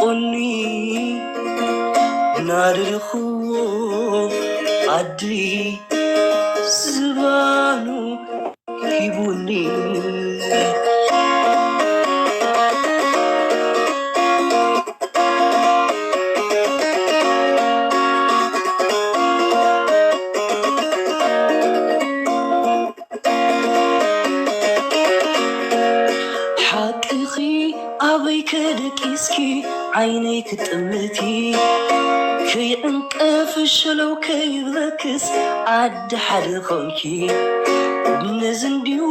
ኦኒ ናደድኽዎ ዓዲ ዝባኑ ሂቡኒ። ሓቅኺ ኣበይ ከደቂስኪ ዓይነይ ክጥምቲ፣ ከይዕንቀፍ ሸለው ከይብለክስ ዓዲ ሓደ ኾንኪ። ነዚ እንድዩ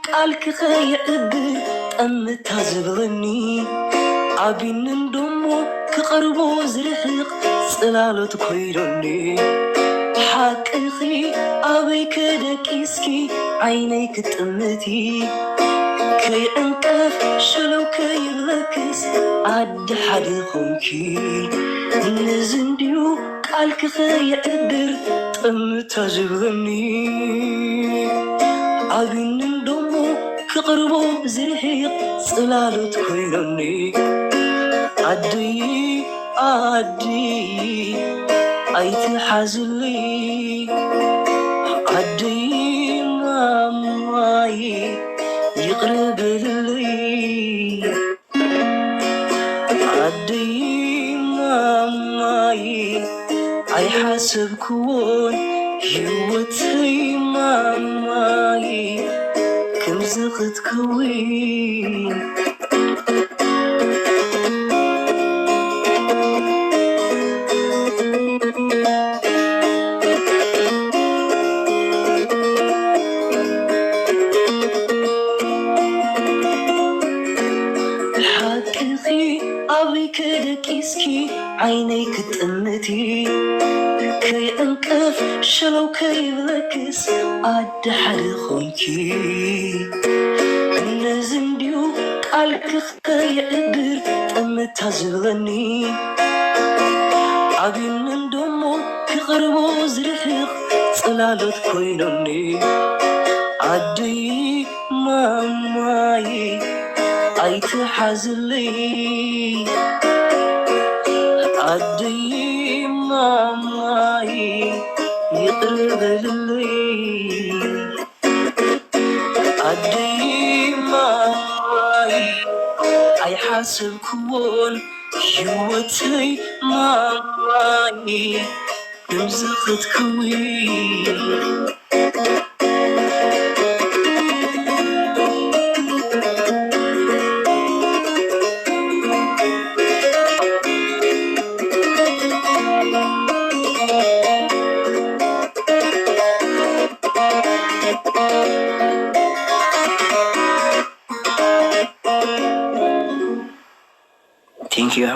ቃልኪ ከይዕብር ጠምታ ዝብለኒ፣ ኣቢኒ እንዶሞ ክቐርቦ ዝርሕቕ ጽላሎት ኮይኑኒ። ሓቅኺ ኣበይ ከደቂስኪ ዓይነይ ክጥምቲ፣ ከይዕንቀፍ ሸለው ከይብለክስ ዓዲ ሓደ ኾንኪ። ነዚ እንድዩ ቃልኪ ከይዕብር ጠምታ ዝብለኒ፣ ኣቢኒ እንዶሞ ክቕርቦ ዝርሕቕ ጽላሎት ኮይኑኒ። ዓደይ ዓደይ ኣይትሓዝለይ፣ ዓደይ ማማይ ይቕረ በልለይ። ዓደይ ማማይ ኣይሓሰብክዎን ህይወተይ ማማይ ከምዚ ክትከውን። ሓቅኺ ኣበይ ከደቂስኪ ዓይነይ ክጥምቲ፣ ከይዕንቀፍ ሸለው ከይብለክስ ዓዲ ሓደ ኾንኪ። ነዚ እንድዩ ቃልኪ ከይዕብር ጠምታ ዝብለኒ፣ ኣቢኒ እንዶሞ ክቕርቦ ዝርሕቕ ጽላሎት ኮይኑኒ። ዓደይ ማማይ ኣይትሓዝለይ፣ ዓደይ ማማይ ይቕረ በልለይ። ዓደይ ማማይ ኣይሓሰብክዎን ህይወተይ ማማይ ከምዚ ክትከውን። Thank you.